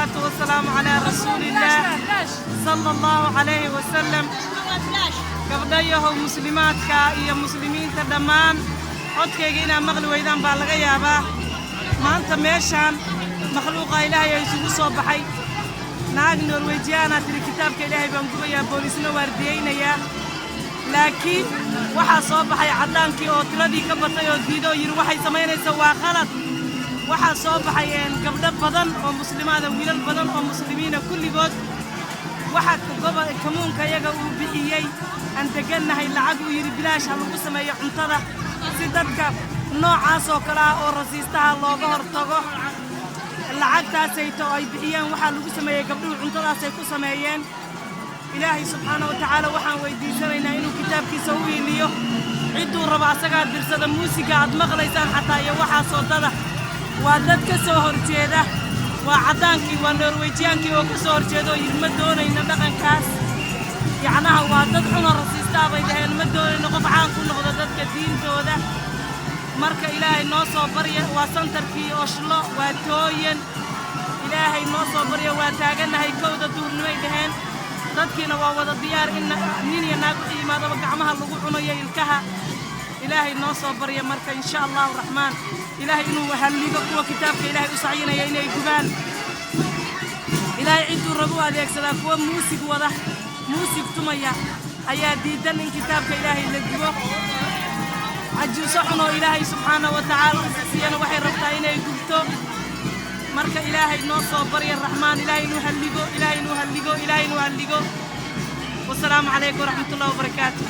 والصلاة والسلام على رسول الله صلى الله عليه وسلم. Gabdhayahow muslimaadka iyo muslimiinta dhammaan, codkayga inaad maqli weydaan baa laga yaabaa. Maanta meeshaan makhluuqa Ilaahay ay isugu soo baxay. Naag Norwejiyaanaa tiri, "Kitaabka Ilaahay baan gubayaa," boolisna waardiyeynayaa. Laakiin waxaa soo baxay caddaankii oo tiradii ka batay oo diido oo yidhi, "Waxay samaynaysa waa khalad." Waxaa soo baxay gabdho badan oo muslimaada, wiilal badan oo muslimiina, kulligood. Waxa kommuneka iyaga uu bixiyey aan degannahay lacag uu yidhi, "Bilaash ha lagu sameeyo cuntada," si dadka noocaas oo kale ah oo rasiistaha looga hortago. Lacagtaasayto ay bixiyeen waxaa lagu sameeyey, gabdhuhu cuntadaasay ku sameeyeen. Ilaahay subxaana wa tacaala waxaan weydiisanaynaa inuu kitaabkiisa u hiiliyo. Cidduu rabo asagaa dirsada. Muusiga aad maqlaysaan xataa iyo waxaasoo dada waa dad ka soo horjeeda, waa caddaankii, waa Norwejiyaankii oo ka soo horjeeda oo yidhi, "Ma doonayno dhaqankaas." Yacnaha waa dad xunoo rasiistaa bay dhaheen, "Ma doonayno qof caan ku noqdo dadka diintooda." Marka Ilaahay noo soo barya. Waa centerkii Oslo, waa Tøyen. Ilaahay noo soo barya. Waa taagannahay 1-da duhurnimay dhaheen. Dadkiina waa wada diyaar in nin iyo naag wixii yimaadaba gacmaha lagu cunayo ilkaha. Ilaahay noo soo barya. Marka insha Allahu Raxmaan, Ilaahay inuu halligo kuwa kitaabka Ilaahay u sacyinaya inay gubaan. Ilaahay cidduu ragu adeegsadaa. Kuwa muusig wada, muusig tumaya ayaa diidan in kitaabka Ilaahay la gubo. Cajuuso xun oo Ilaahay subxaana wa tacaala siiyana waxay rabtaa inay gubto. Marka Ilaahay noo soo barya Raxmaan, Ilaahay inuu halligo, Ilaahay inuu halligo, Ilaahay inuu halligo. Wasalaamu calaykum waraxmatullahi wabarakaatu.